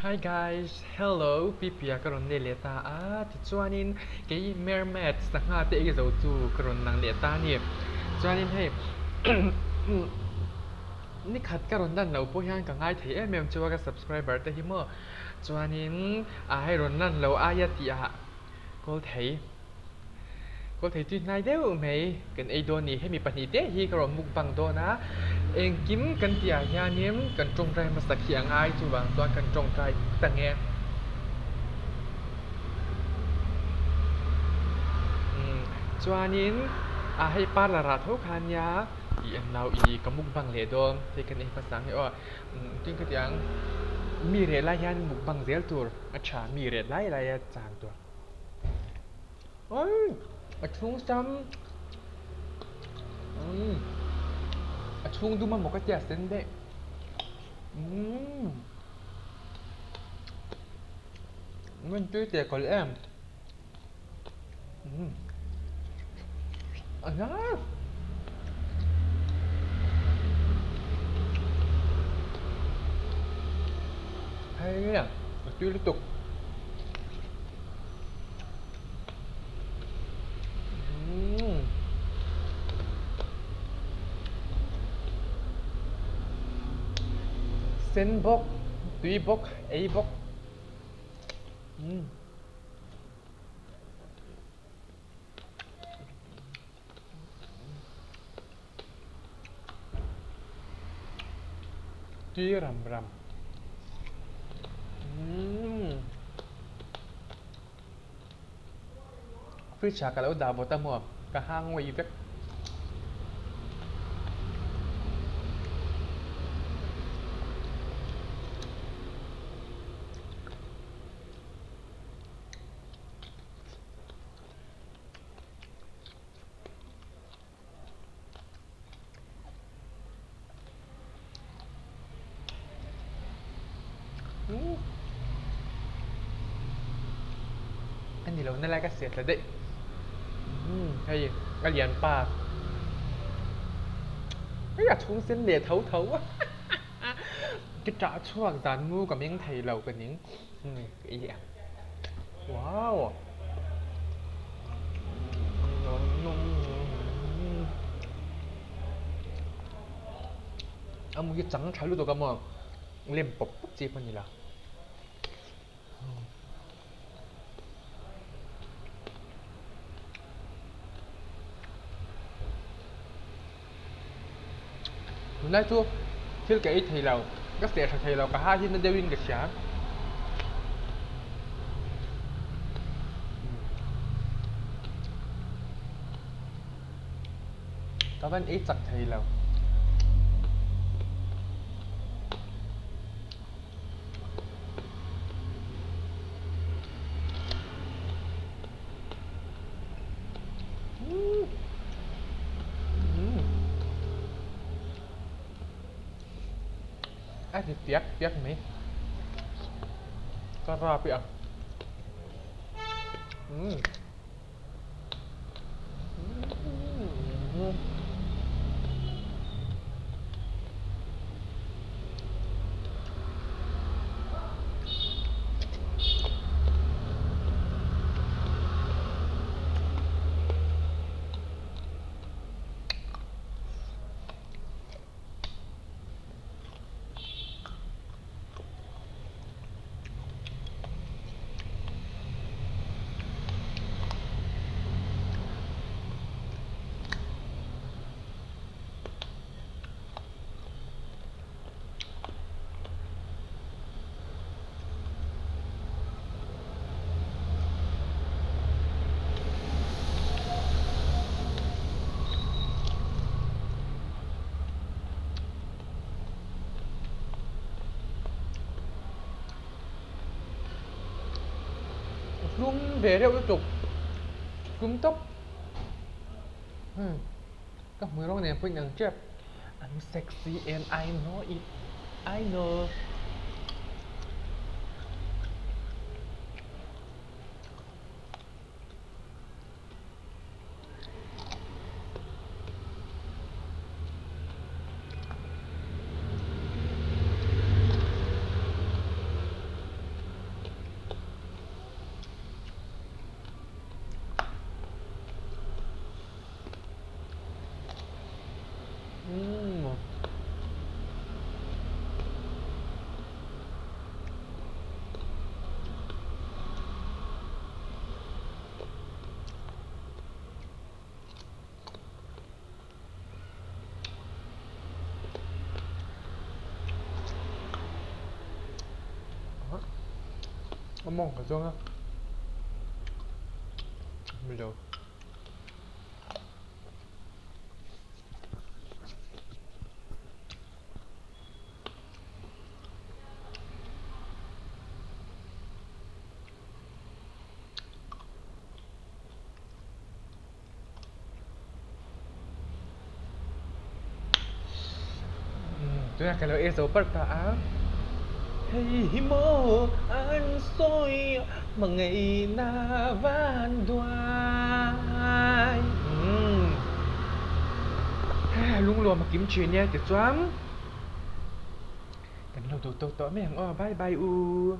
Hi guys, hello, Pipia ka rawn nei leh ta a, tichuanin kei Mermaid sangha te ei zo chu ka rawn lang leh ta a ni. Chuanin hei nikhat ka rawn lan loh pawh hian ka ngai thei em em chu a ka subscriber te hi maw. Chuanin a hei rawn lan loh aia tih ah kawl thei kawl thei tui hnai deuh mai kan ei dawn a ni. Hemi pahnihte hi ka rawn mukbang dawn a, engkim kan tih ah hianin kan tawngtai hmasa khi a ngai chuvang chuan kan tawngtai ta nge. Umm chuanin a hei parlour ah tho kha nia tih an lo i ka mukbang leh dawn hei kan ei hmasa ang hi aw. Tin ka ti ang, mi reh lai hian mukbang zel tur a tha, mi reh lai lai a chang tur. Oi! A chhung sam umm a chhung dum amaw ka tia sen daih umm min tui teh kawlh em umm a hnar. Hei a tui lutuk. Sen bawk, tui bawk, ei bawk. Tui ram ram. Fridge ah ka lo dah vawt a maw ka hang ngawih vek. A ni lo na lai ka siat la daih hei a lian pa hei a chhung sen leh tho tho a ka ṭah chhuak dan mu ka meng thei lo ka ning. Wow! A mui chang tha lutuk a maw lem pawp pawp chi pawh a ni lo. Tunlai chu thil ka ei thei lo, ka seh tha thei lo, ka ha hi na deuhin ka hria. Ka van ei chak thei lo. A ri piak piak mai ka rap i ang umm. Hlum ve reuh lutuk hlum tawp ka hmui rawng nen pawh in ang tep I'm sexy and I know it I know. A mawng ka zawng a milo. Tunah ka lo ei zo parh ta a, hei hi maw an sawi hmangaihna van duai. Lungluam a kim thin e tichuan kan lo duh tawk tawh mai ang aw, bye bye u.